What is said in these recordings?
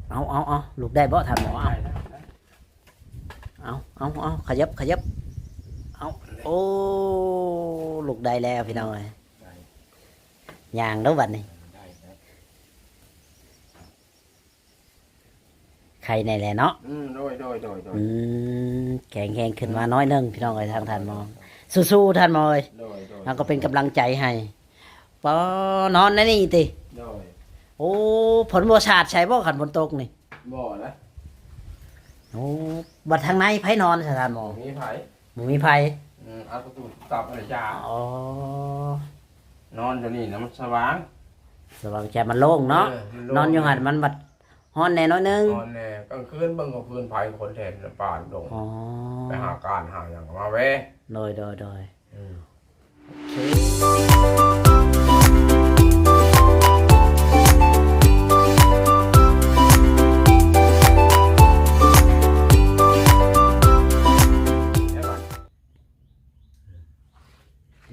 ເອົາ ເອົາ ເອົາ ລຸກໄດ້ບໍ່ທ່ານໝໍ? ເອົາ ເອົາ ເອົາ ຂະຫຍັບ ຂະຫຍັບ ເອົາ ໂອ້ ລຸກໄດ້ແລ້ວພີ່ນ້ອງເອີຍ. ຍ່າງເດີ້ບັດນີ້ ໄດ້ແລ້ວ ໄຄແດ່ແຫຼະເນາະ. ອືມ ໂດຍ ໂດຍ ໂດຍ ໂດຍ ອືມ ແຂງແຮງຂຶ້ນມາ ອືມ ໜ້ອຍໜຶ່ງພີ່ນ້ອງເອີຍ ທາງທ່ານໝໍ. ໂດຍ ສູ້ໆ ທ່ານໝໍເອີຍ ໂດຍ ໂດຍ ເຮົາກໍເປັນກຳລັງໃຈໃຫ້. ປໍ ນອນໃນນີ້ຕິ? ໂດຍ ໂອ້ ຝົນບໍ່ສາດໃສ່ບໍ່ ຄັນຝົນຕົກນີ້? ບໍ່ນະ. ໂອ້ ບັດທາງໃນໃຜນອນຊະທ່ານໝໍ? ບໍ່ມີໃຜ ບໍ່ມີໃຜ. ອືມ ອັດປະຕູຕັບອາຈານ. ອໍ ນອນຢູ່ນີ້ນະ ມັນສະຫວ່າງ ສະຫວ່າງແຈ້ມ ມັນໂລ່ງເນາະ. ເອີ ມັນໂລ່ງ ນອນຢູ່ຫັ້ນມັນບັດຮ້ອນແດ່ໜ້ອຍໜຶ່ງ ຮ້ອນແດ່. ກາງຄືນເບິ່ງກໍຟືນໄຟຄົນແຖວປ່າດົງ. ອໍ ໄປຫາການຫາຫຍັງກໍມາແວ່. ໂດຍ ໂດຍ ໂດຍ. ອືມ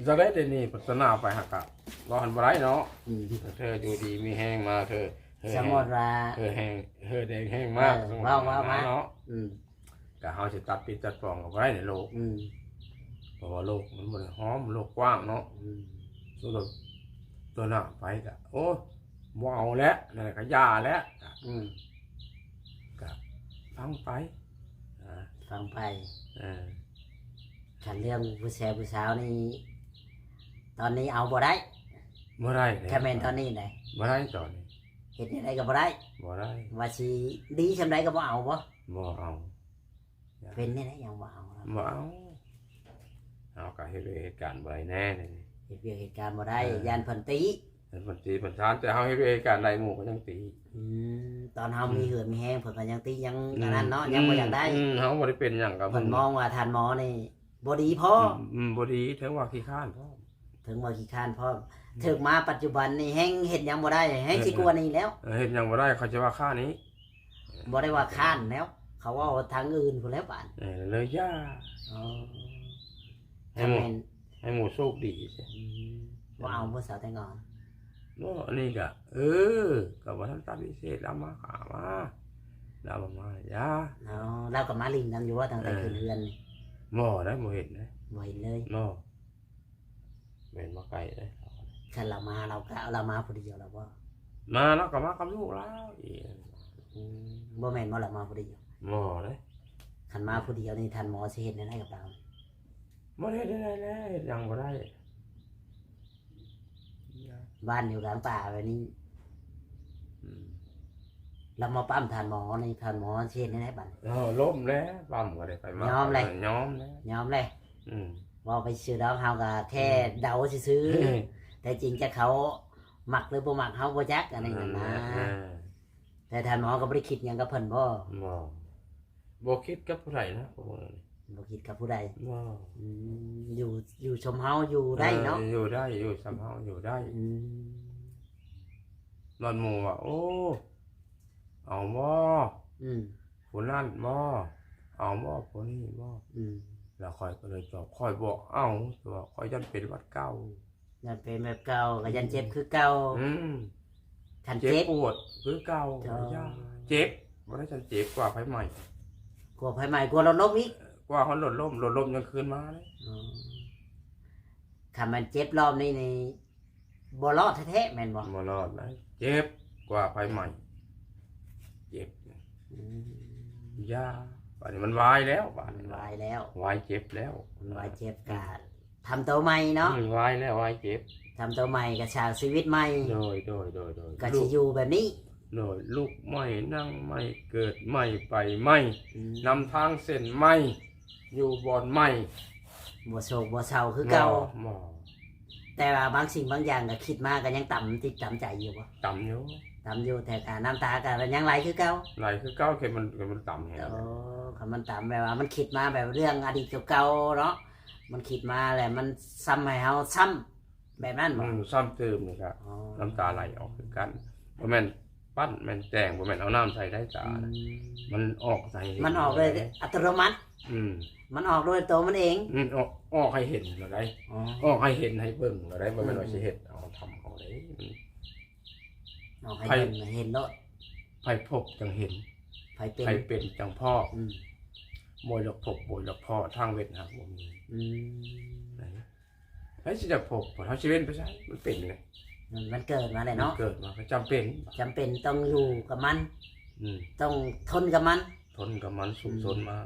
ຈັກໄດ້ ດຽວນີ້ພັດທະນາໄປຫາກະເວົ້າຫັ້ນບໍ່ໄດ້ເນາະ. ອືມ ເທີຢູ່ດີມີແຮງມາ ເທີ ເທີ ສະໝົດວ່າ ເທີແຮງ ເທີແດງແຮງມາ ເອີ ເວົ້າ ເວົ້າມາເນາະ. ອືມ ກະເຮົາຊິຕັດປິດຕັດປ່ອງກໍບໍ່ໄດ້ໃນໂລກ. ອືມ ເພາະວ່າໂລກມັນບໍ່ໄດ້ຫອມ ໂລກກວ້າງເນາະ. ອືມ ສົມມຸດວ່າຕົວໜ້າໄປກະ ໂອ້ ບໍ່ເອົາແລ້ວ ນັ້ນກະຢ່າແລ້ວ. ອືມ ກະຟັງໄປ ອ່າ ຟັງໄປ. ເອີ ຄັນເລື່ອງຜູ້ແຊຜູ້ສາວນີ້ ຕອນນີ້ເອົາບໍ່ໄດ້? ບໍ່ໄດ້ເດ້. ຖ້າແມ່ນຕອນນີ້ໃດ? ບໍ່ໄດ້ຕອນນີ້ ເຮັດແນວໃດກໍບໍ່ໄດ້. ບໍ່ໄດ້ ວ່າຊິດີສ່ຳໃດກໍບໍ່ເອົາບໍ? ບໍ່ເອົາ. ເປັນແນວໃດຫຍັງບໍ່ເອົາ? ບໍ່ເອົາ ເຮົາກໍເຮັດວຽກເຮັດການບໍ່ໄດ້ແນ່. ເຮັດວຽກເຮັດການບໍ່ໄດ້ ເອີ ຢ້ານເພິ່ນຕິ ຢ້ານເພິ່ນຕິເພິ່ນຊານ. ແຕ່ເຮົາເຮັດວຽກເຮັດການໄດ້ ໝູ່ກໍຍັງຕິ. ອືມ ຕອນເຮົາ ອືມ ມີເຫື່ອມີແຮງ ເພິ່ນກໍຍັງຕິ ຍັງ ອືມ ອັນນັ້ນເນາະ ຍັງບໍ່ຢາກໄດ້. ອືມ ເຮົາບໍ່ໄດ້ເປັນຫຍັງກັບເພິ່ນ ເພິ່ນມອງວ່າທ່ານໝໍນີ້ບໍ່ດີພໍ້. ອືມ ອືມ ບໍ່ດີ ເຖິງວ່າຂີ້ຄ້ານພ້ອມ ເຖິງວ່າຂີ້ຄ້ານພ້ອມ. ອືມ ຖືກມາປັດຈຸບັນນີ້ແຮ່ງເຮັດຫຍັງບໍ່ໄດ້ ແຮ່ງ ເອີ ຊິກວ່ານີ້ແລ້ວ. ເອີ ເຮັດຫຍັງບໍ່ໄດ້ ເຂົາຈະວ່າຄ້ານອີກ. ບໍ່ໄດ້ວ່າຄ້ານແລ້ວ ເຂົາເວົ້າທາງອື່ນພຸ້ນແລ້ວບາດ. ເອີ ເລີຍຢ່າ. ອໍ ໃຫ້ໝູ່ ໃຫ້ໝູ່ໂຊກດີ. ອືມ ບໍ່ເອົາຜູ້ສາວແຕ່ງອ່ອນ. ບໍ່ ອັນນີ້ກະ ເອີ ກໍບໍ່ທັນຕັດວິເສດ ລາວມາກໍມາ ລາວບໍ່ມາຢ່າ. ອໍ ລາວກໍມາຫຼິ້ນນຳຢູ່ບໍ່ ຕັ້ງແຕ່ ເອີ ຂຶ້ນເຮືອນນີ້? ບໍ່ໄດ໋ ບໍ່ເຫັນເດ້. ບໍ່ເຫັນເລີຍ? ບໍ່. ແມ່ນບໍ່ໄກເດ້. ຄັນລາວມາ ລາວກະ ລາວມາຜູ້ດຽວລາວບໍ່? ມາ ລາວກໍມາກັບລູກລາວອີກ. ອືມ ບໍ່ແມ່ນບໍ່ລາວມາຜູ້ດຽວ? ບໍ່ເດ້. ຄັນມາຜູ້ດຽວນີ້ ທ່ານໝໍຊິເຮັດແນວໃດກັບລາວ? ບໍ່ໄດ້ເຮັດແນວໃດແລ້ວ ເຮັດຫຍັງບໍ່ໄດ້. ບ້ານຢູ່ກາງປ່າແບບນີ້ ອືມ ລາວມາປ້ຳທ່ານໝໍນີ້ ທ່ານໝໍຊິເຮັດແນວໃດບາດນີ້? ເອີ ລົ້ມແລ້ວ ປ້ຳກໍໄດ້ໄປມາ ຍອມແລ້ວ ຍອມແລ້ວ ຍອມແລ້ວ. ອືມ ເວົ້າໄປຊື່ດອກ ເຮົາກໍແຄ່ ອືມ ເດົາຊື່ໆ ແຕ່ຈິງຈະເຂົາມັກຫຼືບໍ່ມັກເຮົາບໍ່ຈັກ ອັນນີ້ຫັ້ນນະ. ເອີ ແຕ່ທ່ານໝໍກໍບໍ່ໄດ້ຄິດຫຍັງກັບເພິ່ນບໍ່? ບໍ່ ບໍ່ຄິດກັບຜູ້ໃດນະ ພວກນີ້ ບໍ່ຄິດກັບຜູ້ໃດ. ບໍ່. ອືມ ຢູ່ ຢູ່ຊົມເຮົາຢູ່ໄດ້ເນາະ. ເອີ ຢູ່ໄດ້ ຢູ່ຊຳເຮົາຢູ່ໄດ້. ອືມ ບາດໝູ່ວ່າ ໂອ້ ເອົາບໍ່? ອືມ ຜູ້ນັ້ນບໍ່? ເອົາບໍ່ຜູ້ນີ້ບໍ່? ອືມ ແລ້ວຂ້ອຍກໍເລີຍຕອບ ຂ້ອຍບໍ່ເອົາ ແຕ່ວ່າຂ້ອຍຢ້ານເປັນບາດເກົ່າ. ຢ້ານເປັນແບບເກົ່າ ກໍຢ້ານເຈັບຄືເກົ່າ. ອືມ ຄັນເຈັບ ເຈັບປວດຄືເກົ່າ. ເຈົ້າ ຢ້ານເຈັບ ບໍ່ໄດ້ ຊັ້ນເຈັບກວ່າໄຟໄໝ້ ກວ່າໄຟໄໝ້ ກວ່າລົດລົ້ມອີກ. ເອີ ກວ່າຮອດລົດລົ້ມ ລົດລົ້ມຍັງຄືນມາເດ້. ອໍ ຄັນແມ່ນເຈັບລອບນີ້ນີ້ ບໍ່ລອດແທ້ໆ ແມ່ນບໍ່? ບໍ່ລອດໄດ໋ ເຈັບກວ່າໄຟໄໝ້ ເຈັບ. ອືມ ຢ່າ ບາດນີ້ມັນວາຍແລ້ວ ບາດນີ້ ມັນວາຍແລ້ວ ວາຍເຈັບແລ້ວ ມັນວາຍເຈັບ ອືມ ກະທຳໂຕໃໝ່ເນາະ. ອືມ ວາຍແລ້ວ ວາຍເຈັບ ທຳໂຕໃໝ່ ກະສ້າງຊີວິດໃໝ່. ໂດຍ ໂດຍ ໂດຍ ໂດຍ ກະຊິຢູ່ແບບນີ້. ໂດຍ ລຸກໃໝ່ ນັ່ງໃໝ່ ເກີດໃໝ່ ໄປໃໝ່ ອືມ ນຳທາງເສັ້ນໃໝ່ ຢູ່ບ່ອນໃໝ່ ບໍ່ໂສກບໍ່ເສົ້າຄືເກົ່າ. ບໍ່ ບໍ່ ແຕ່ວ່າບາງສິ່ງບາງຢ່າງກໍຄິດມາກໍຍັງຕຳຈິດຕຳໃຈຢູ່ບໍ່? ຕຳຢູ່ ຕຳຢູ່ ແຕ່ກໍນ້ຳຕາກໍຍັງໄຫຼຄືເກົ່າ. ໄຫຼຄືເກົ່າ ແຄ່ມັນ ມັນຕຳແຮງ. ໂອ້ ຄັນມັນຕຳ ແບບວ່າມັນຄິດມາແບບເລື່ອງອະດີດເກົ່າໆເນາະ ມັນຄິດມາແລ້ວມັນຊ້ຳໃຫ້ເຮົາຊ້ຳ ແບບນັ້ນບໍ່? ອືມ ຊ້ຳຕື່ມນີ້ກໍ ອໍ ນ້ຳຕາໄຫຼອອກຄືກັນ. ບໍ່ແມ່ນ ປັ້ນແມ່ນແຕ່ງ ບໍ່ແມ່ນເອົານ້ຳໃສ່ໄດ້ຕາ. ອືມ ມັນອອກໃສ່ ມັນອອກໂດຍອັດຕະໂນມັດ. ອືມ ມັນອອກໂດຍໂຕມັນເອງ. ອືມ ອອກ ອອກໃຫ້ເຫັນໂລດໄດ໋. ອໍ ອອກໃຫ້ເຫັນໃຫ້ເບິ່ງໂລດໄດ໋. ອືມ ບໍ່ແມ່ນວ່າຊິເຮັດເອົາທຳເອົາເດ້. ອອກໃຫ້ເຫັນ ໃຫ້ເຫັນໂລດ. ໃຜພົບຈັ່ງເຫັນ ໃຜເປັນ ໃຜເປັນຈັ່ງພໍ້ ອືມ ບໍ່ຢາກພົບບໍ່ຢາກພໍ້ ທາງເວັ້ນຫາກບໍ່ມີ ອືມ ໃຜຊິຢາກພົບ ເຮົາຊິເວັ້ນໄປໃສ ມັນເປັນເລີຍ ມັນເກີດມາແລ້ວເນາະ ມັນເກີດມາກໍຈຳເປັນ ຈຳເປັນຕ້ອງຢູ່ກັບມັນ ອືມ ຕ້ອງທົນກັບມັນ ທົນກັບມັນ ສູ້ຊົນ ອືມ ມາ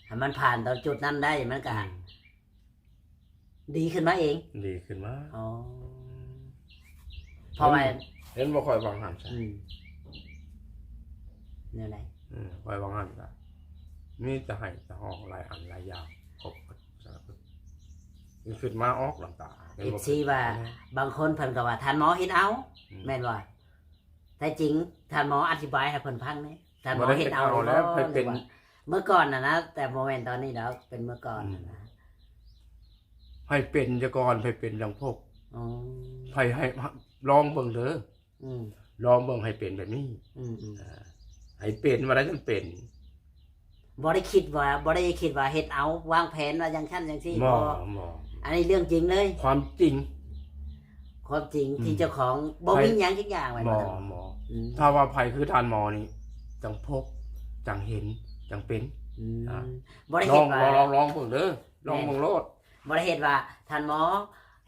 ໃຫ້ມັນຜ່ານຕອນຈຸດນັ້ນໄດ້ ມັນກໍ ອືມ ດີຂຶ້ນມາເອງ ດີຂຶ້ນມາ ອໍ ເພາະວ່າ ເຫັນ ເຫັນບໍ່ ຂ້ອຍວ່າງຫັ້ນຊະ ອືມ ແນວໃດ ເອີ ຂ້ອຍວ່າງຫັ້ນຊະ ມີແຕ່ໄຫ້ແຕ່ຮ້ອງຫຼາຍອັນຫຼາຍຢ່າງ ຄົບສາລະພັດ ຄືຂຶ້ນມາອອກນ້ຳຕາ ເອັຟຊີວ່າ ແມ່ນ ບາງຄົນເພິ່ນກໍວ່າທ່ານໝໍເຮັດເອົາ ອືມ ແມ່ນບໍ່? ແທ້ຈິງທ່ານໝໍອະທິບາຍໃຫ້ເພິ່ນຟັງແດ່ ທ່ານໝໍເຮັດເອົາ ບໍ່ໄດ້ເຮັດເອົາແລ້ວ ຫຼືວ່າ ໃຜເປັນ ເມື່ອກ່ອນນະນະ ແຕ່ບໍ່ແມ່ນຕອນນີ້ດອກ ເປັນເມື່ອກ່ອນ ອືມ ນະນະ ໃຜເປັນຊະກ່ອນ ໃຜເປັນຈັ່ງພົບ ອໍ ໃຜໃຫ້ ລອງເບິ່ງເດີ ອືມ ລອງເບິ່ງໃຫ້ເປັນແບບນີ້ ອືມໆ ອ່າ ໃຫ້ເປັນ ວ່າໄດ້ຈັ່ງເປັນ ບໍ່ໄດ້ຄິດວ່າ ບໍ່ໄດ້ຄິດວ່າເຮັດເອົາ ວາງແຜນວ່າຈັ່ງຊັ້ນຈັ່ງຊີ້ ບໍ່ ບໍ່ ບໍ່ ອັນນີ້ເລື່ອງຈິງເລີຍ ຄວາມຈິງ ຄວາມຈິງ ອືມ ທີ່ເຈົ້າຂອງບໍ່ມີຫຍັງຈັກຢ່າງແມ່ນບໍ່? ບໍ່ ບໍ່ ອືມ ຖ້າວ່າໃຜຄືທ່ານໝໍນີ້ ຈັ່ງພົບ ຈັ່ງເຫັນ ຈັ່ງເປັນ ອືມ ອ່າ ບໍ່ໄດ້ເຮັດວ່າ ລອງ ລອງ ລອງເບິ່ງເດີ ລອງເບິ່ງໂລດ ແມ່ນ ບໍ່ໄດ້ເຮັດວ່າທ່ານໝໍ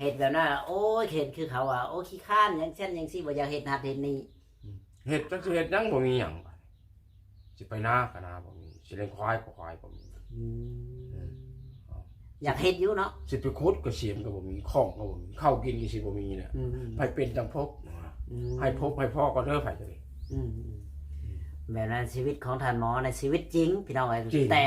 ເຮັດແບບນັ້ນ ໂອ້ຍ ເຫັນຄືເຂົາວ່າ ໂອ້ ຂີ້ຄ້ານ ຈັ່ງຊັ້ນຈັ່ງຊີ້ ບໍ່ຢາກເຮັດຫັ້ນເຮັດນີ້ ອືມ ເຮັດຈັກຊິເຮັດຫຍັງ ບໍ່ມີຫຍັງ ຊິໄປນາກໍນາບໍ່ມີ ຊິລ້ຽງຄວາຍກໍຄວາຍບໍ່ມີ ອືມ ເອີ ຢາກເຮັດຢູ່ເນາະ ຊິໄປຂຸດກໍຊຽມກໍບໍ່ມີ ຂ້ອງກໍບໍ່ມີ ເຂົ້າກິນກໍຊິບໍ່ມີແຫຼະ ອືມ ໃຜເປັນຈັ່ງພົບ ອືມ ໃຫ້ພົບໃຫ້ພໍ້ກໍເດີ ໃຜກໍດີ ອືມ ອືມ ແບບນັ້ນ ຊີວິດຂອງທ່ານໝໍໃນຊີວິດຈິງ ພີ່ນ້ອງເອີຍ ຈິງ ແຕ່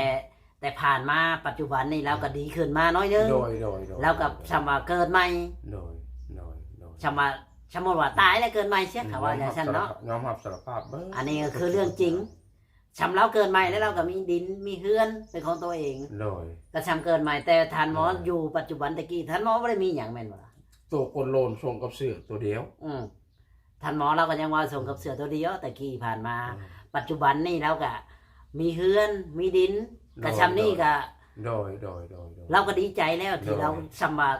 ແຕ່ຜ່ານມາປັດຈຸບັນນີ້ລາວກໍດີຂຶ້ນມາໜ້ອຍໜຶ່ງ ໂດຍ ໂດຍ ໂດຍ ລາວກໍຊ່ຳວ່າເກີດໃໝ່ ໂດຍ ໂດຍ ໂດຍ ຊ່ຳວ່າ ສົມມຸດວ່າຕາຍແລ້ວເກີດໃໝ່ເສຍ ອືມ ເຂົາວ່າຈັ່ງຊັ້ນເນາະ ຍອມຮັບ ຍອມຮັບສາລະພາບເບິ່ງ ອັນນີ້ກໍຄືເລື່ອງຈິງ ຊ່ຳລາວເກີດໃໝ່ແລ້ວລາວກໍມີດິນມີເຮືອນເປັນຂອງຕົວເອງ ໂດຍ ກໍຊ່ຳເກີດໃໝ່ ແຕ່ທ່ານໝໍ ໂດຍ ຢູ່ປັດຈຸບັນແຕ່ກີ້ ທ່ານໝໍບໍ່ໄດ້ມີຫຍັງແມ່ນບໍ່ລະ? ໂຕໂກນໂລນ ສົງກັບເສື້ອໂຕດຽວ ອືມ ທ່ານໝໍລາວກໍຍັງວ່າສົງກັບເສື້ອໂຕດຽວແຕ່ກີ້ຜ່ານມາ ອືມ ປັດຈຸບັນນີ້ລາວກະມີເຮືອນມີດິນ ໂດຍ ກະຊ່ຳນີ້ກະ ໂດຍ ໂດຍ ໂດຍ ໂດຍ ລາວກໍດີໃຈແລ້ວທີ່ ໂດຍ ລາວຊ່ຳວ່າ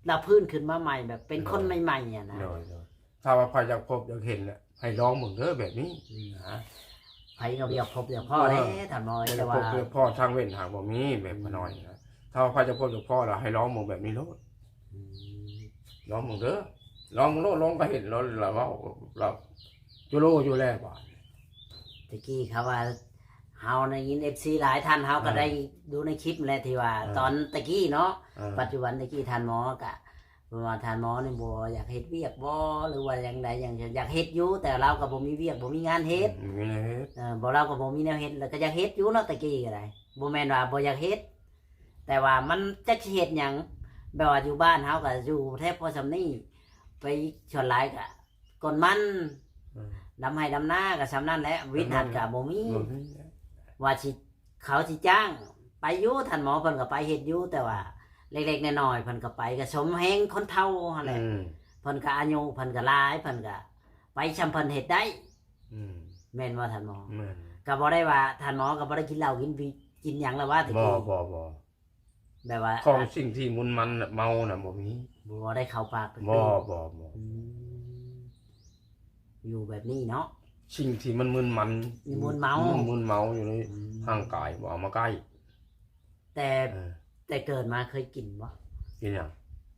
ລາວຟື້ນຂຶ້ນມາໃໝ່ ແບບເປັນຄົນ ໂດຍ ໃໝ່ໆ ຫັ້ນນະ ໂດຍ ໂດຍ ຖ້າວ່າໃຜຢາກພົບຢາກເຫັນແຫຼະ ໃຫ້ລອງເບິ່ງເດີແບບນີ້ ອືມ ນະ ໃຜກໍຢາກພົບຢາກພໍ້ແຫຼະ ເອີ ທ່ານໝໍ ໃຜຢາກພົບຢາກພໍ້ ແຕ່ວ່າທາງເວັ້ນຫາບໍ່ມີແບບ ອືມ ຂະນ້ອຍນະ ຖ້າວ່າໃຜຢາກພົບຢາກພໍ້ລະໃຫ້ລອງເບິ່ງແບບນີ້ໂລດ ອືມ ລອງເບິ່ງເດີ ລອງເບິ່ງໂລດ ລອງກໍເຫັນແລ້ວລະເວົ້າ ລະຈຸໂລຢູ່ແລ້ວບາດ ແຕ່ກີ້ເຂົາວ່າ ເຮົາໄດ້ຍິນເອັຟຊີຫຼາຍທ່ານ ເຮົາກໍ ເອີ ໄດ້ດູໃນຄລິບແຫຼະ ທີ່ວ່າ ເອີ ຕອນແຕ່ກີ້ເນາະ ເອີ ປັດຈຸບັນແຕ່ກີ້ທ່ານໝໍກະ ເພາະວ່າທ່ານໝໍນີ້ບໍ່ຢາກເຮັດວຽກບໍ່ ຫຼືວ່າຢ່າງໃດຢ່າງ ຢາກເຮັດຢູ່ ແຕ່ລາວກໍບໍ່ມີວຽກ ບໍ່ມີງານເຮັດ ອືມ ບໍ່ມີແນວເຮັດ ເອີ ບໍ່ ລາວກໍບໍ່ມີແນວເຮັດ ແລ້ວກໍຢາກເຮັດຢູ່ເນາະ ແຕ່ກີ້ກໍໄດ້ ບໍ່ແມ່ນວ່າບໍ່ຢາກເຮັດ ແຕ່ວ່າມັນຈັກຊິເຮັດຫຍັງ ແບບວ່າຢູ່ບ້ານເຮົາກໍຢູ່ແທ້ພໍຊ່ຳນີ້ ໄປສ່ວນຫຼາຍກໍ ກົນມັນ ອືມ ດຳໄຮ່ດຳນາກໍຊ່ຳນັ້ນແຫຼະ ວິດຫັດກໍບໍ່ມີ ບໍ່ມີແລ້ວ ວ່າຊິ ເຂົາຊິຈ້າງໄປຢູ່ ທ່ານໝໍເພິ່ນກໍໄປເຮັດຢູ່ ແຕ່ວ່າເລັກໆນ້ອຍໆເພິ່ນກໍໄປ ກໍສົມແຮງຄົນເຖົ້າຫັ້ນແຫຼະ ອືມ ເພິ່ນກໍອາຍຸເພິ່ນກໍຫຼາຍ ເພິ່ນກໍໄປຊ່ຳເພິ່ນເຮັດໄດ້ ອືມ ແມ່ນບໍ່ທ່ານໝໍ? ແມ່ນ ກໍບໍ່ໄດ້ວ່າ ທ່ານໝໍກໍບໍ່ໄດ້ກິນເຫຼົ້າກິນບີ ກິນຫຍັງແລ້ວວ່າແຕ່ ບໍ່ ກີ້ ບໍ່ ບໍ່ ແບບວ່າ ຂອງສິ່ງທີ່ມຶນມັນເມົານະບໍ່ມີ ບໍ່ໄດ້ເຂົ້າປາກ ບໍ່ ບໍ່ ບໍ່ ອືມ ຢູ່ແບບນີ້ເນາະ ສິ່ງທີ່ມັນມຶນມັນ ມຶນເມົາ ມຶນເມົາຢູ່ໃນ ອືມ ຮ່າງກາຍບໍ່ເອົາມາໃກ້ ແຕ່ ເອີ ແຕ່ເກີດມາເຄີຍກິນບໍ່? ກິນຫຍັງ?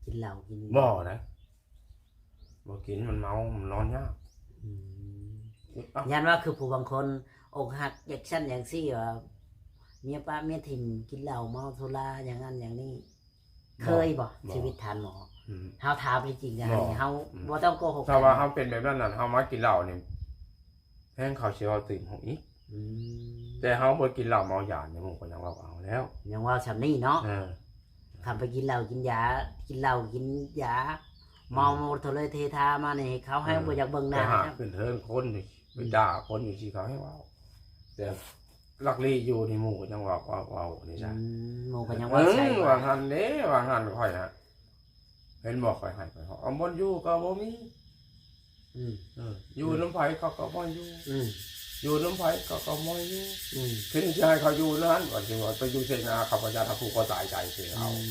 ກິນເຫຼົ້າກິນ ບໍ່ນະ ບໍ່ກິນ ມັນເມົາ ມັນນອນຍາກ ອືມ ຢ້ານວ່າຄືຜູ້ບາງຄົນອົກຫັກ ຈັ່ງຊັ້ນຈັ່ງຊີ້ ວ່າເມຍປະເມຍຖິ້ມ ກິນເຫຼົ້າເມົາສຸລາ ຢ່າງນັ້ນຢ່າງນີ້ ບໍ່ ເຄີຍບໍ່? ບໍ່ ຊີວິດທ່ານໝໍ ອືມ ເຮົາຖາມຈິງໆ ບໍ່ ເຮົາ ອືມ ບໍ່ຕ້ອງໂກຫົກ ຖ້າວ່າເຮົາເປັນແບບນັ້ນນະ ເຮົາມາກິນເຫຼົ້ານີ້ ແຮງເຂົາຊິເວົ້າຕື່ມເຮົາອີກ ອືມ ແຕ່ເຮົາບໍ່ກິນເຫຼົ້າເມົາຢານີ້ ໝູ່ກໍຍັງເວົ້າເອົາແລ້ວ ຍັງເວົ້າຊ່ຳນີ້ເນາະ ເອີ ຄັນໄປກິນເຫຼົ້າກິນຢາ ກິນເຫຼົ້າກິນຢາ ອືມ ເມົາໂມໂທເລີເທທາມານີ້ ເຂົາແຮງ ເອີ ບໍ່ຢາກເບິ່ງໜ້າ ໄປຫາຂຶ້ນເທິງຄົນນີ້ ອືມ ໄປດ່າຄົນຢູ່ທີ່ເຂົາໃຫ້ເວົ້າ ແຕ່ລັກລີ້ຢູ່ນີ້ ໝູ່ກໍຍັງເວົ້າ ເວົ້າ ເວົ້ານີ້ຊະ ອືມ ໝູ່ກໍຍັງເວົ້າໃສ່ ເອີ ວ່າ ວ່າຫັ້ນເດ້ ວ່າຫັ້ນຂ້ອຍນະ ເຫັນບໍ່ ຂ້ອຍໃຫ້ໄປເຮົາ ເອົາບ່ອນຢູ່ກໍບໍ່ມີ ອືມ ເອີ ຢູ່ນຳໃຜເຂົາກໍບໍ່ຢູ່ ອືມ ຢູ່ນຳໃຜເຂົາກໍບໍ່ຢູ່ ອືມ ເຖິງຊິໃຫ້ເຂົາຢູ່ນັ້ນ ວ່າຊິວ່າໄປຢູ່ເສນາ ເຂົາກໍຢ້ານເຮົາຜູກຄໍຕາຍໃສ່ເຂົາ ອືມ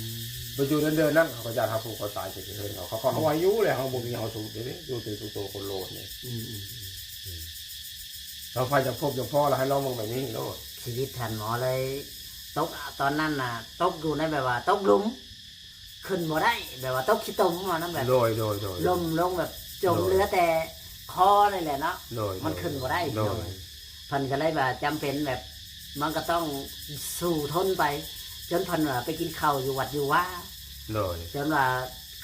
ໄປຢູ່ເດີນໆນັ້ນ ເຂົາກໍຢ້ານເຮົາຜູກຄໍຕາຍໃສ່ເຂົາ ເຂົາກໍເອົາໄວ້ຢູ່ແລ້ວ ເຮົາບໍ່ມີເຮົາສູດເດ້ ຢູ່ແຕ່ໂຕໂຕໂກນໂລນນີ້ ອືມ ອືມ ອືມ ເຮົາໃຜຢາກພົບຢາກພໍລະໃຫ້ລອງເບິ່ງແບບນີ້ໂລດ. ຊີວິດທ່ານໝໍເລີຍຕົກ ຕອນນັ້ນນະ ຕົກຢູ່ໃນແບບວ່າຕົກຫຼຸມ ຂຶ້ນບໍ່ໄດ້ ແບບວ່າຕົກຂີ້ຕົມວ່ານຳແບບ ໂດຍ ໂດຍ ໂດຍ ລົ້ມລົງແບບຈົມ ໂດຍ ເຫຼືອແຕ່ຄໍນີ້ແຫຼະເນາະ ໂດຍ ມັນຂຶ້ນບໍ່ໄດ້ ໂດຍ ໂດຍ ເພິ່ນກໍເລີຍວ່າຈຳເປັນແບບ ມັນກໍຕ້ອງສູ້ທົນໄປ ຈົນເພິ່ນວ່າໄປກິນເຂົ້າຢູ່ວັດຢູ່ວາ ໂດຍ ຈົນວ່າ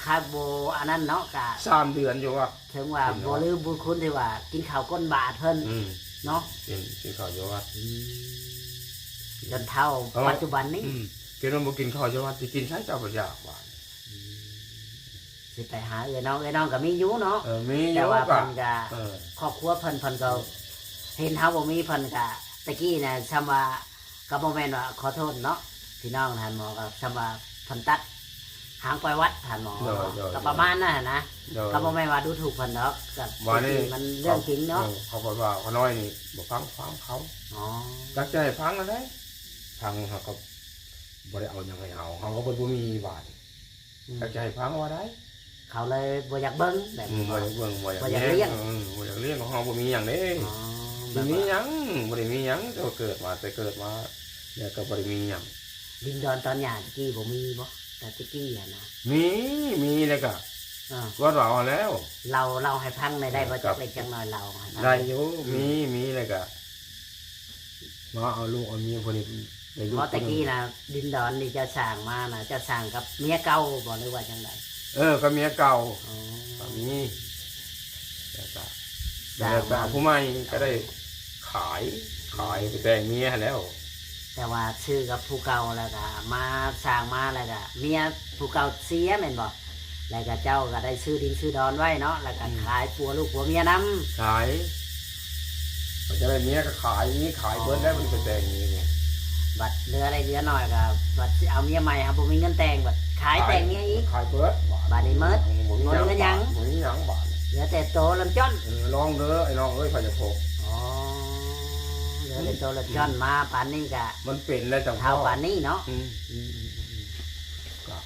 ຄາດບໍ່ອັນນັ້ນເນາະ ກະ ສາມເດືອນຢູ່ວັດ ເຖິງວ່າບໍ່ລືມບຸນຄຸນທີ່ວ່າກິນເຂົ້າກົ້ນບາດເພິ່ນ ອືມ ເນາະ ກິນ ກິນເຂົ້າຢູ່ວັດ ອືມ ຈົນເຖົ້າ ເອີ ປັດຈຸບັນນີ້ ອືມ ເປັນວ່າບໍ່ກິນເຂົ້າຢູ່ວັດ ຊິກິນໃສເຈົ້າບໍ່ຢາກບາດ ອືມ ຊິໄປຫາເອື້ອຍນ້ອງ ເອື້ອຍນ້ອງກໍມີຢູ່ເນາະ ເອີ ມີຢູ່ ແຕ່ວ່າເພິ່ນກໍ ເອີ ຄອບຄົວເພິ່ນ ເພິ່ນກໍເຫັນເຮົາບໍ່ມີ ເພິ່ນກໍ ແຕ່ກີ້ນະ ຊ່ຳວ່າ ກໍບໍ່ແມ່ນວ່າ ຂໍໂທດເນາະ ພີ່ນ້ອງ ທ່ານໝໍ ກໍຊ່ຳວ່າເພິ່ນຕັດຫາງປ່ອຍວັດ ທ່ານໝໍ ໂດຍ ໂດຍ ກໍປະມານນັ້ນນະ ໂດຍ ກໍບໍ່ແມ່ນວ່າດູຖູກເພິ່ນດອກ ກໍ ບາດນີ້ ມັນເລື່ອງຈິງເນາະ ເອີ ເຂົາບອກວ່າ ຂ້ານ້ອຍນີ້ບໍ່ຟັງຄວາມເຂົາ ອໍ ຈັກຈະໃຫ້ຟັງແນວໃດ ຟັງເຮົາກໍບໍ່ໄດ້ເອົາຫຍັງໃຫ້ເຮົາ ເຮົາກໍບໍ່ ບໍ່ມີບາດນີ້ ອືມ ຢາກຈະໃຫ້ຟັງວ່າໃດ ເຂົາເລີຍບໍ່ຢາກເບິ່ງແບບ ອືມ ນີ້ ບໍ່ຢາກເບິ່ງ ບໍ່ຢາກ ບໍ່ຢາກລ້ຽງ ອືມ ບໍ່ຢາກລ້ຽງ ເຮົາບໍ່ມີຫຍັງເດ້ ອໍ ບໍ່ມີຫຍັງ ບໍ່ໄດ້ມີຫຍັງ ແຕ່ວ່າເກີດມາ ແຕ່ເກີດມາແລ້ວກໍບໍ່ໄດ້ມີຫຍັງ ດິນດອນຕອນຫຍ້າແຕ່ກີ້ບໍ່ມີບໍ່ ແຕ່ແຕ່ກີ້ຫັ້ນນະ ມີ ມີແລ້ວກໍ ອ່າ ກໍເວົ້າຫັ້ນແລ້ວ ເລົ່າ ເລົ່າໃຫ້ຟັງໄດ້ ເອີ ໄດ້ບໍ່ ຈັກເລັກຈັກນ້ອຍ ເລົ່າໃຫ້ຟັງ ໄດ້ຢູ່ ອືມ ມີ ມີແລ້ວກໍ ມາເອົາລູກເອົາເມຍຜູ້ນີ້ໄດ້ລູກ ເພາະແຕ່ກີ້ນະ ດິນດອນນີ້ເຈົ້າສ້າງມານະ ເຈົ້າສ້າງກັບເມຍເກົ່າບໍ່ ຫຼືວ່າຈັ່ງໃດ? ເອີ ກັບເມຍເກົ່າ ອໍ ກໍມີ ແລ້ວກໍ ແລ້ວກໍເອົາຜູ້ໃໝ່ກໍໄດ້ຂາຍ ຂາຍໄປແຕ່ງເມຍຫັ້ນແລ້ວ ແຕ່ວ່າຊື້ກັບຜູ້ເກົ່າ ແລ້ວກໍມາສ້າງມາ ແລ້ວກໍເມຍຜູ້ເກົ່າເສຍແມ່ນບໍ່? ແລ້ວກໍເຈົ້າກໍໄດ້ຊື້ດິນຊື້ດອນໄວ້ເນາະ ແລ້ວກໍ ອືມ ຂາຍປົວລູກປົວເມຍນຳ ຂາຍ ບັດຈະໄດ້ເມຍກໍຂາຍອີກ ຂາຍເບິດແລ້ວ ອໍ ມັນໄປແຕ່ງເມຍນີ້ ບັດເຫຼືອໄດ້ເຫຼືອໜ້ອຍກໍບັດຊິເອົາເມຍໃໝ່ ຫາບໍ່ມີເງິນແຕ່ງ ບັດຂາຍ ຂາຍແຕ່ງເມຍອີກ ຂາຍເບິດ ບາດນີ້ໝົດ ບໍ່ມີຫຍັງ ບໍ່ເຫຼືອຫຍັງ ບໍ່ມີຫຍັງບາດນີ້ ເຫຼືອແຕ່ໂຕລຳຈ້ອນ ເອີ ລອງເດີ ໄອ້ນ້ອງເອີຍ ໃຜຈະພົບ ອໍ ເຫຼືອແຕ່ໂຕລຳຈ້ອນ ອືມ ມາປານນີ້ກໍ ມັນເປັນແລ້ວຈັ່ງເຖົ້າປານນີ້ເນາະ ອືມ ອືມ ອືມ ກໍ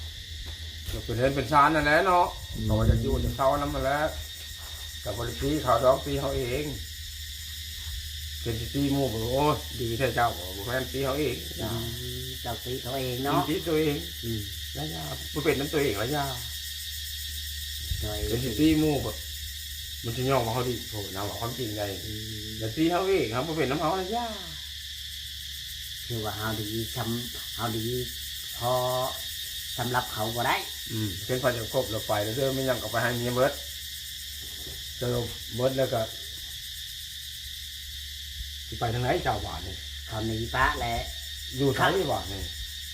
ກໍເປັນເຮືອນເປັນຊານນັ້ນແຫຼະເນາະ ອືມ ກໍວ່າຈະຢູ່ຈະເຊົານຳຫັ້ນແຫຼະ ກໍບໍ່ໄດ້ຕີເຂົາດອກ ຕີເຮົາເອງ ເປັນຊິຕີໝູ່ ໂອ້ຍ ດີແທ້ເຈົ້າ ບໍ່ແມ່ນ ຕີເຮົາເອງ ອືມ ເຈົ້າຕີເຂົາເອງເນາະ ອືມ ຕີຕົວເອງ ອືມ ລະຢ່າ ບໍ່ເປັນນຳຕົວເອງລະຢ່າ ໂດຍ ເປັນຊິຕີໝູ່ ມັນຊິຍ້ອງວ່າເຮົາດີໂພດນະ ເວົ້າຄວາມຈິງໃດ ອືມ ລະຕີເຮົາເອງ ເຮົາບໍ່ເປັນນຳເຮົາລະຢ່າ ຄືວ່າເຮົາດີຊ່ຳ ເຮົາດີພໍສຳລັບເຂົາບໍ່ໄດ້ ອືມ ເປັນໄປຈະຄົບແລ້ວໄປແລ້ວເດີ ມີຫຍັງກໍໄປໃຫ້ເມຍເບິດ ເດີ ເບິດແລ້ວກໍ ຊິໄປທາງໃດເຈົ້າບາດນີ້ ເຂົາໜີປະແລ້ວ ຢູ່ໃສບາດນີ້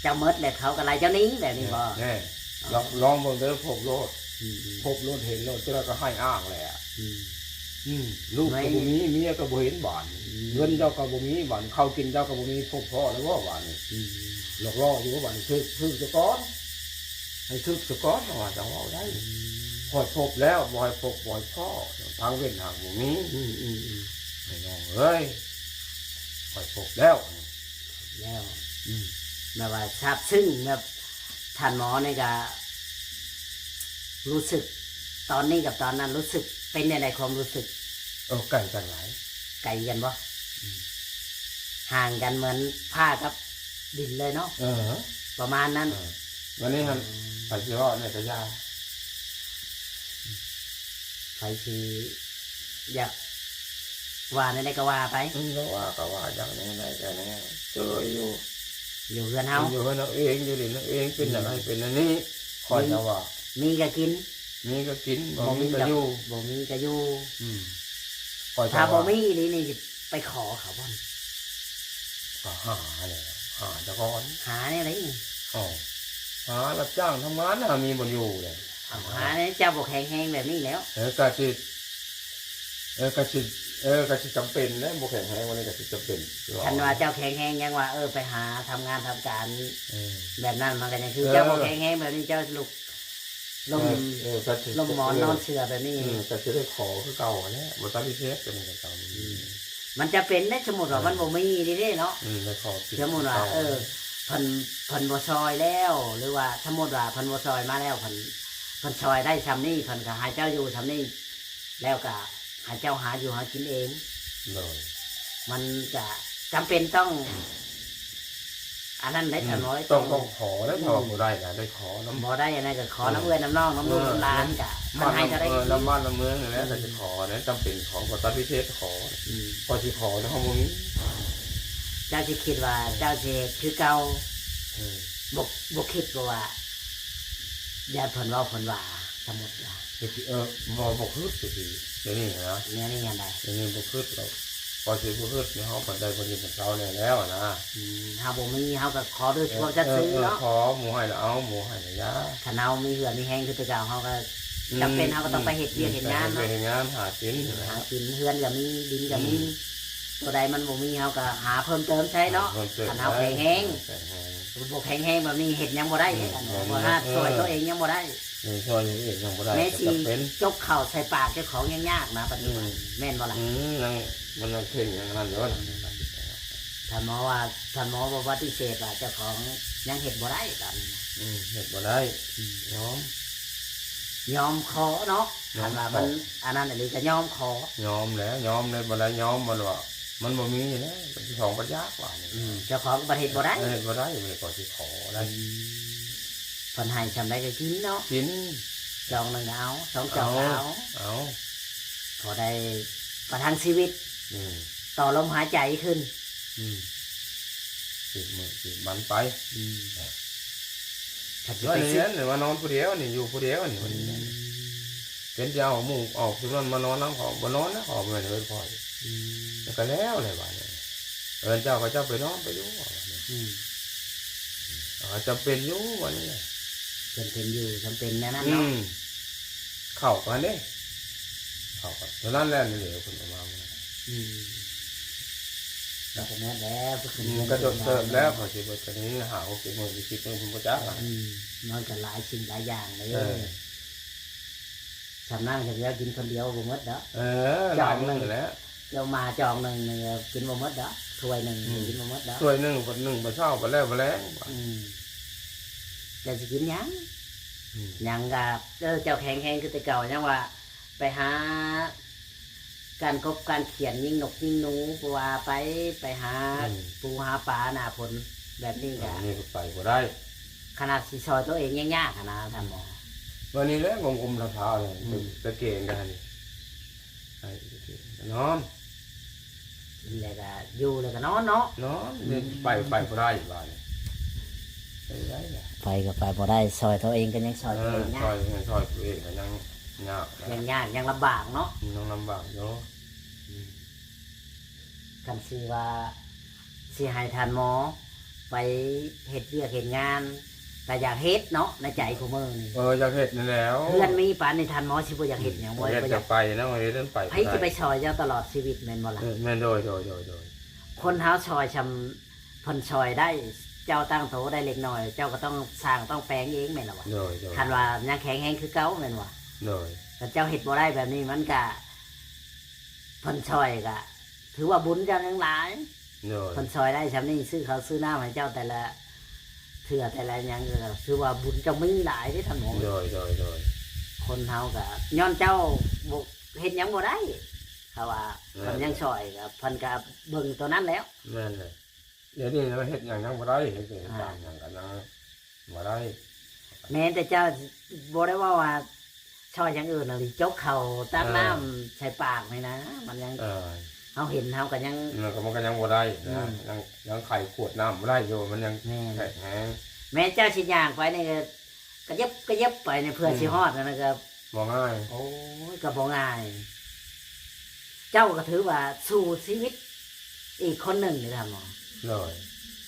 ເຈົ້າໝົດແລ້ວເຂົາກໍໄລ່ເຈົ້າໜີແບບນີ້ບໍ່ ແນ່ ອໍ ລອງ ລອງເບິ່ງເດີ ພົບໂລດ ອືມ ພົບໂລດ ເຫັນໂລດ ເຈົ້າກໍໃຫ້ອ້າງແຫຼະ ອືມ ອືມ ລູກກໍບໍ່ມີ ເມຍກໍບໍ່ເຫັນບາດນີ້ ອືມ ເງິນເຈົ້າກໍບໍ່ມີບາດນີ້ ເຂົ້າກິນເຈົ້າກໍບໍ່ມີ ພົບພໍ້ແລ້ວບໍ່ບາດນີ້ ອືມ ຫຼອກລ້ອຢູ່ບໍ່ບາດນີ້ ຖືກ ຖືກຊະກ່ອນ ໃຫ້ຖືກຊະກ່ອນ ຈັ່ງວ່າຈັ່ງເວົ້າໄດ້ ອືມ ຂ້ອຍພົບແລ້ວ ບໍ່ໃຫ້ພົບ ບໍ່ໃຫ້ພໍ້ ທາງເວັ້ນຫາກບໍ່ມີ ອືມ ອືມ ອືມ ໄອ້ນ້ອງເອີຍ ຂ້ອຍພົບແລ້ວ ແລ້ວ ອືມ ແບບວ່າຊາບຊຶ້ງ ແບບທ່ານໝໍນີ້ກະ ຮູ້ສຶກ ຕອນນີ້ກັບຕອນນັ້ນ ຮູ້ສຶກເປັນແນວໃດ ຄວາມຮູ້ສຶກ? ເອີ ໃກ້ກັນຫຼາຍ ໃກ້ກັນບໍ່? ອືມ ຫ່າງກັນເໝືອນຟ້າກັບດິນເລີຍເນາະ ເອີ ປະມານນັ້ນ ເອີ ວັນນີ້ຫັ້ນ ອືມ ໃຜຊິເວົ້າແນວໃດກໍຢ່າ ໃຜຊິຢາກວ່າແນວໃດກໍວ່າໄປ ອືມ ກໍວ່າ ກໍວ່າ ຢາກແນວໃດກໍແນວ ເຈີຢູ່ ຢູ່ເຮືອນເຮົາ ຢູ່ເຮືອນເຮົາເອງ ຢູ່ດິນເຮົາເອງ ເປັນຫຍັງ ອືມ ໃຫ້ເປັນອັນນີ້ ຂ້ອຍຈະວ່າ ມີກໍກິນ ມີກໍກິນ ບໍ່ມີກໍຢູ່ ບໍ່ມີກໍຢູ່ ອືມ ຂ້ອຍຈະວ່າ ຖ້າບໍ່ມີອີ່ຫຼີນີ້ ຊິໄປຂໍເຂົາບໍ່? ກໍຫາແຫຼະ ຫາຊະກ່ອນ ຫາແນວໃດນີ້? ເອົ້າ ຫາຮັບຈ້າງທຳງານ ຫາມີບ່ອນຢູ່ແຫຼະ ເອົາ ຫາແນວ ເຈົ້າບໍ່ແຂງແຮງແບບນີ້ແລ້ວ ເອີ ກະຊິ ເອີ ກະຊິ ເອີ ກະຊິຈຳເປັນແຫຼະ ບໍ່ແຂງແຮງ ວັນນີ້ກະຊິຈຳເປັນ ຄັນວ່າເຈົ້າແຂງແຮງ ຍັງວ່າ ເອີ ໄປຫາທຳງານທຳການ ເອີ ແບບນັ້ນ ມັນກະຍັງຄື ເອີ ເຈົ້າບໍ່ແຂງແຮງແບບນີ້ ເຈົ້າລຸກ ລົ້ມ ເອີ ເອີ ກໍຊິ ລົ້ມໝອນ ເອີ ນອນເສື່ອແບບນີ້ ເອີ ກໍຊິໄດ້ຂໍຄືເກົ່າຫັ້ນແຫຼະ ບໍ່ຕັດລິເທດຕົວນີ້ກໍເກົ່າ ອືມ ມັນຈະເປັນເດ້ ສົມມຸດວ່າ ເອີ ມັນບໍ່ມີນີ້ເດ້ເນາະ ອືມ ໄດ້ຂໍ ສົມມຸດວ່າ ເອີ ເພິ່ນ ເພິ່ນບໍ່ຊ່ອຍແລ້ວ ຫຼືວ່າ ສົມມຸດວ່າ ເພິ່ນບໍ່ຊ່ອຍມາແລ້ວ ເພິ່ນ ເພິ່ນຊ່ອຍໄດ້ຊ່ຳນີ້ ເພິ່ນກໍໃຫ້ເຈົ້າຢູ່ຊ່ຳນີ້ ແລ້ວກໍໃຫ້ເຈົ້າຫາຢູ່ຫາກິນເອງ ໂດຍ ມັນກະຈຳເປັນຕ້ອງ ອັນນັ້ນໄດ້ ອືມ ທ່ານໝໍ ຕ້ອງ ຕ້ອງ ຕ້ອງຂໍແລ້ວ ອືມ ຖ້າວ່າບໍ່ໄດ້ນະ ໄດ້ຂໍນຳ ບໍ່ໄດ້ອັນນັ້ນກໍຂໍນຳເອື້ອຍນຳນ້ອງ ນຳລູກນຳຫຼານ ເອີ ກະເພິ່ນໃຫ້ເທົ່າໃດ ເອີ ນຳບ້ານນຳເມືອງນີ້ແຫຼະ ອືມ ກໍຊິຂໍນະ ຈຳເປັນຂໍ ກໍຕັດວິເສດຂໍ ອືມ ກໍຊິຂໍນະ ເຮົາບໍ່ມີ ເຈົ້າຊິຄິດວ່າເຈົ້າຊິເຮັດຄືເກົ່າ ເອີ ບໍ່ ບໍ່ຄິດບໍ່ວ່າ ຢ້ານເພິ່ນເວົ້າເພິ່ນວ່າ ສົມມຸດວ່າ ເຮັດ ເອີ ບໍ່ ບໍ່ຄິດ ດຽວນີ້ນະ ແນວນີ້ຫັ້ນໃດ ດຽວນີ້ບໍ່ຄິດແລ້ວ ກໍຊິບໍ່ຄິດໃນເຮົາ ເພິ່ນໄດ້ເພິ່ນຢູ່ເພິ່ນເຊົາແດ່ແລ້ວນະ ອືມ ເຮົາບໍ່ມີ ເຮົາກໍຂໍດ້ວຍຄວາມສັດຊື່ເນາະ ເອີ ຂໍ ໝູ່ໃຫ້ລະເອົາ ໝູ່ໃຫ້ລະຢ່າ ຄັນເຮົາມີເຫື່ອມີແຮງຄືແຕ່ເກົ່າ ເຮົາກໍ ອືມ ຈຳເປັນເຮົາກໍຕ້ອງໄປເຮັດວຽກເຮັດງານເນາະ ເຮັດວຽກເຮັດງານ ຫາກິນ ອືມ ຫາກິນ ເຮືອນກໍມີ ດິນກໍມີ ອືມ ຕົວໃດມັນບໍ່ມີ ເຮົາກໍຫາເພີ່ມເຕີມໃຊ້ເນາະ ຫາເພີ່ມເຕີມ ຄັນເຮົາແຂງແຮງ ແຂງແຮງ ບໍ່ແຂງແຮງແບບນີ້ເຮັດຫຍັງບໍ່ໄດ້ເດ້ ອືມ ອັນ ບໍ່ ບໍ່ ສາມາດ ເອີ ຊ່ວຍຕົວເອງຍັງບໍ່ໄດ້ ເອີ ຊ່ວຍຕົວເອງຍັງບໍ່ໄດ້ ແມ້ຊິຈົກເຂົ້າໃສ່ປາກເຈົ້າຂອງຍາກໆນະ ປັດຈຸບັນ ອືມ ແມ່ນບໍ່ລະ ອືມ ຍັງ ມັນຍັງເຄັ່ງຫຍັງນັ້ນຢູ່ນະ ທ່ານໝໍວ່າ ທ່ານໝໍບໍ່ປະຕິເສດວ່າເຈົ້າຂອງຍັງເຮັດບໍ່ໄດ້ຕອນນີ້ນະ ອືມ ເຮັດບໍ່ໄດ້ ອືມ ຍອມ ຍອມຂໍເນາະ ຍອມ ຄັນວ່າມັນ ຂໍ ອັນນັ້ນອີ່ຫຼີກໍຍອມຂໍ ຍອມແຫຼະ ຍອມແລ້ວ ບໍ່ໄດ້ຍອມ ມັນວ່າ ມັນບໍ່ມີແລ້ວ ສອງບັດຢາກວ່ານີ້ ອືມ ເຈົ້າຂອງບັດເຮັດບໍ່ໄດ້ ເຮັດບໍ່ໄດ້ ມັນກໍຊິຂໍໄດ້ ອືມ ເພິ່ນໃຫ້ຊ່ຳໃດກໍກິນເນາະ ກິນ ຈອກໜຶ່ງກໍເອົາ ສອງຈອກກໍເອົາ ເອົາ ເອົາ ພໍໄດ້ປະທັງຊີວິດ ອືມ ຕໍ່ລົມຫາຍໃຈຂຶ້ນ ອືມ ສືບມື້ສືບວັນໄປ ອືມ ຄັນຊິໄປ ວ່ານີ້ ຊິ ມານອນຜູ້ດຽວນີ້ ຢູ່ຜູ້ດຽວນີ້ ອືມ ເປັນຊິເອົາໝູ່ເອົາຜູ້ນັ້ນມານອນນຳເຂົາ ບໍ່ນອນນະ ເຂົາແມ່ນເອີ້ນຂ້ອຍ ອືມ ແລ້ວກໍແລ້ວແຫຼະບາດນີ້ ເອີ້ນເຈົ້າກໍເຈົ້າໄປນອນໄປຢູ່ ອືມ ເອີ ຈຳເປັນຢູ່ບາດນີ້ ຈຳເປັນຢູ່ ຈຳເປັນແນວນັ້ນເນາະ ອືມ ເຂົ້າກັນເດ້ ເຂົ້າກັນ ເທົ່ານັ້ນແຫຼະ ນີ້ເດ ເພິ່ນເອົາມາມື້ນັ້ນ ອືມ ກໍໝົດແລ້ວ ອືມ ກໍດົນເຕີບແລ້ວ ເຂົາຊິເບິດກັນນີ້ ຫ້າຫົກເຈັດມື້ ສິບມື້ ເພິ່ນບໍ່ຈັກ ອືມ ມັນກໍຫຼາຍສິ່ງຫຼາຍຢ່າງເດ້ ເອີ ສຳນັກຈະເຈົ້າກິນຄົນດຽວບໍ່ໝົດດອກ ເອີ ຈອກໜຶ່ງ ຫຼາຍມື້ແລ້ວ ເຈົ້າມາຈອກໜຶ່ງນີ້ກິນບໍ່ໝົດດອກ ຖ້ວຍໜຶ່ງ ອືມ ກິນບໍ່ໝົດດອກ ຖ້ວຍໜຶ່ງ ເພິ່ນໜຶ່ງບັດເຊົ້າ ບັດແລງ ບັດແລງ ອືມ ແລ້ວຊິກິນຫຍັງ ອືມ ຫຍັງກໍ ເອີ ເຈົ້າແຂງແຮງຄືແຕ່ເກົ່າ ຍັງວ່າໄປຫາ ການກົບການຂຽນ ຍິງນົກຍິງໜູ ບໍ່ວ່າໄປ ໄປຫາ ອືມ ປູຫາປາໜ້າຝົນແບບນີ້ກໍ ອັນນີ້ກໍໄປບໍ່ໄດ້ ຂະໜາດຊິຊ່ອຍຕົວເອງຍັງຍາກຫັ້ນນະທ່ານໝໍ ວ່ານີ້ແຫຼະ ງົມໆທ້າວໆນີ້ ອືມ ຕະເກງໄດ້ນີ້ ໄປຕະເກງນອນ ກິນແລ້ວກໍຢູ່ແລ້ວກໍນອນເນາະ ນອນ ອືມ ໄປ ໄປບໍ່ໄດ້ບາດນີ້ ໄປບໍ່ໄດ້ລະ ໄປກໍໄປບໍ່ໄດ້ ຊ່ອຍຕົວເອງກໍຍັງຊ່ອຍຕົວເອງຍາກ ເອີ ຊ່ອຍ ຊ່ອຍຕົວເອງກໍຍັງຍາກ ຍັງຍາກ ຍັງລຳບາກເນາະ ອືມ ຍັງລຳບາກຢູ່ ອືມ ຄັນຊິວ່າ ຊິໃຫ້ທ່ານໝໍໄປເຮັດວຽກເຮັດງານ ກໍຢາກເຮັດເນາະ ໃນໃຈຄູ່ມື້ນີ້ ເອີ ຢາກເຮັດນັ້ນແຫຼ້ວ ເຮືອນມີປານນີ້ ທ່ານໝໍຊິບໍ່ຢາກເຮັດຫຍັງ ອືມ ບໍ່ ຢາກ ບໍ່ຢາກ ໄປເນາະ ເຮັດໄປ ໃຜຊິໄປຊ່ອຍເຈົ້າຕະຫຼອດຊີວິດແມ່ນບໍ່ລະ ເອີ ແມ່ນ ໂດຍ ໂດຍ ໂດຍ ໂດຍ ຄົນເຮົາຊ່ອຍຊ່ຳເພິ່ນຊ່ອຍໄດ້ ເຈົ້າຕັ້ງໂຕໄດ້ເລັກນ້ອຍ ເຈົ້າກໍຕ້ອງສ້າງຕ້ອງແປງເອງແມ່ນລະວະ ໂດຍ ໂດຍ ຄັນວ່າຍັງແຂງແຮງຄືເກົ່າແມ່ນບໍ່ ໂດຍ ຄັນເຈົ້າເຮັດບໍ່ໄດ້ແບບນີ້ ມັນກະ ເພິ່ນຊ່ອຍກະຖືວ່າບຸນເຈົ້າຍັງຫຼາຍ ໂດຍ ເພິ່ນຊ່ອຍໄດ້ຊ່ຳນີ້ ຊື້ເຂົ້າຊື້ນ້ຳໃຫ້ເຈົ້າແຕ່ລະເທື່ອ ແຕ່ລະຫຍັງ ກໍຖືວ່າບຸນເຈົ້າມີຫຼາຍເດ້ທ່ານໝໍ ໂດຍ ໂດຍ ໂດຍ ຄົນເຮົາກະຍ້ອນເຈົ້າບໍ່ ເຮັດຫຍັງບໍ່ໄດ້ ເຂົາວ່າ ແມ່ນ ເພິ່ນຍັງຊ່ອຍ ກໍເພິ່ນກະເບິ່ງຕົວນັ້ນແລ້ວ ແມ່ນເລີຍ ດຽວນີ້ເຮັດຫຍັງຍັງບໍ່ໄດ້ ເຮັດວຽກເຮັດການຫຍັງກໍຍັງບໍ່ໄດ້ ແມ່ນແຕ່ເຈົ້າບໍ່ໄດ້ເວົ້າວ່າຊ່ອຍຢ່າງອື່ນ ອັນນີ້ຈົກເຂົ້າຕັກ ເອີ ນ້ຳໃສ່ປາກນີ້ນະ ມັນຍັງ ເອີ ເຮົາເຫັນເຮົາກໍຍັງ ມັນກໍ ມັນກໍຍັງບໍ່ໄດ້ນະ ອືມ ຍັງ ຍັງໄຂຂວດນ້ຳບໍ່ໄດ້ຢູ່ ມັນຍັງ ແມ່ນ ແຂງແຮງ ແມ່ນເຈົ້າຊິຍ່າງໄປນີ້ກໍ ກະເຢັບກະເຢັບໄປນີ້ ເພື່ອ ອືມ ຊິຮອດນັ້ນນະ ກໍບໍ່ງ່າຍ ໂອ້ຍ ກໍບໍ່ງ່າຍ ເຈົ້າກໍຖືວ່າສູ້ຊີວິດອີກຄົນໜຶ່ງເດ້ທ່ານໝໍ ໂດຍ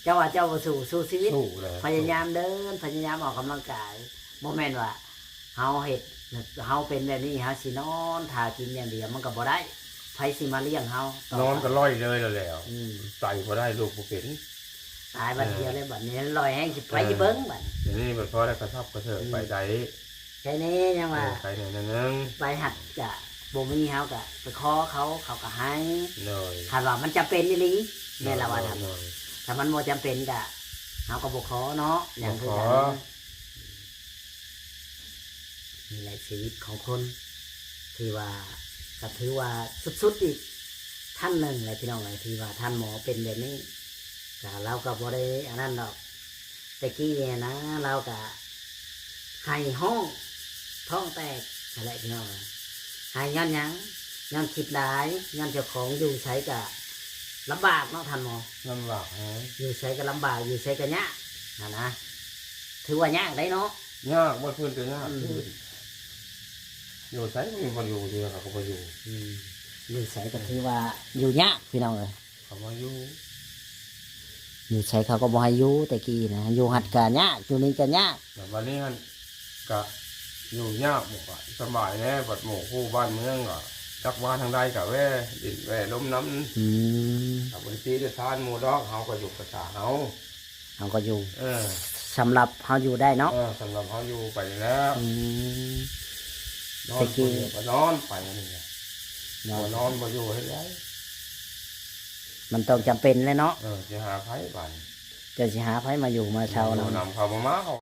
ເຈົ້າວ່າເຈົ້າບໍ່ສູ້ ສູ້ຊີວິດ ສູ້ແຫຼະ ພະຍາຍາມເດີນ ພະຍາຍາມອອກກຳລັງກາຍ ບໍ່ແມ່ນວ່າເຮົາເຮັດ ເຮົາເປັນແບບນີ້ ເຮົາຊິນອນຖ້າກິນຢ່າງດຽວ ມັນກໍບໍ່ໄດ້ ໃຜຊິມາລ້ຽງເຮົາຕໍ່ໄປ ນອນກໍລ່ອຍເລີຍແລ້ວ ອືມ ໄປບໍ່ໄດ້ ລຸກບໍ່ເປັນ ຕາຍບັດດຽວເລີຍ ເອີ ບັດນີ້ລອຍແຮງ ຊິໄປ ເອີ ຊິເບິ່ງບັດນີ້ ດຽວນີ້ບັດພໍໄດ້ກະສັບກະເສີນ ອືມ ໄປໄດ້ ໃຄແນ່ຍັງວ່າ ເອີ ໄປແນ່ໜ້ອຍໜຶ່ງ ໄປຫັ້ນກະບໍ່ມີ ເຮົາກະໄປຂໍເຂົາ ເຂົາກະໃຫ້ ໂດຍ ຄັນວ່າມັນຈຳເປັນອີ່ຫຼີ ໂດຍ ແມ່ນລະວ່າ ໂດຍ ຖ້າມັນບໍ່ຈຳເປັນກະ ເຮົາກໍບໍ່ຂໍເນາະ ຫຍັງຄືກັນ ບໍ່ຂໍ ນີ້ແຫຼະຊີວິດຂອງຄົນ ທີ່ວ່າ ກໍຖືວ່າສຸດໆອີກ ທ່ານໜຶ່ງແຫຼະພີ່ນ້ອງເອີຍ ທີ່ວ່າທ່ານໝໍເປັນແບບນີ້ ກະລາວກະບໍ່ໄດ້ອັນນັ້ນດອກ. ແຕ່ກີ້ຫັ້ນນະ ລາວກະໄຫ້ຮ້ອງທ້ອງແຕກຫັ້ນແຫຼະພີ່ນ້ອງເອີຍ. ໄຫ້ຍ້ອນຫຍັງ? ຍ້ອນຄິດຫຼາຍ ຍ້ອນເຈົ້າຂອງຢູ່ໃສກະລຳບາກເນາະທ່ານໝໍ. ລຳບາກແຮງ ຢູ່ໃສກະລຳບາກ ຢູ່ໃສກະຍາກຫັ້ນນະ. ຖືວ່າຍາກໄດ໋ເນາະ. ຍາກ ບໍ່ພື້ນກະຍາກ ອືມ ພື້ນ ຢູ່ໃສກໍມີບໍ່ຢູ່ ຢູ່ໃສກໍບໍ່ຢູ່ ອືມ ຢູ່ໃສກໍຖືວ່າຢູ່ຍາກພີ່ນ້ອງເອີຍ. ເຂົາບໍ່ຢູ່ ຢູ່ໃສເຂົາກໍບໍ່ໃຫ້ຢູ່ແຕ່ກີ້ນະ ຢູ່ຫັ້ນກະຍາກ ຢູ່ນີ້ກະຍາກ. ແຕ່ບັດນີ້ຫັ້ນກະຢູ່ຍາກ ໝູ່ກະສະບາຍແດ່ ບັດໝູ່ຄູ່ບ້ານເມືອງກະຈັກວ່າທາງໃດກະແວ່ຫຼິ້ນແວ່ລົມນຳ. ອືມ ກະບໍ່ໄດ້ຕິໄດ້ທານໝູ່ດອກ ເຮົາກະຢູ່ພາສາເຮົາ. ເຮົາກໍຢູ່ ເອີ ສຳລັບເຮົາຢູ່ໄດ້ເນາະ. ເອີ ສຳລັບເຮົາຢູ່ໄປນີ້ແຫຼະ. ອືມ ນອນ ແຕ່ກີ້ ຜູ້ດຽວກໍນອນໄປນີ້ແຫຼະ ນອນ ບໍ່ນອນບໍ່ຢູ່ເຮັດໃດ. ມັນຕ້ອງຈຳເປັນແຫຼະເນາະ. ເອີ ຊິຫາໃຜບາດນີ້? ເຈົ້າຊິຫາໃຜມາຢູ່ມາເຊົ່ານຳ? ມາຢູ່ນຳເຂົາບໍ່ມາເຂົາ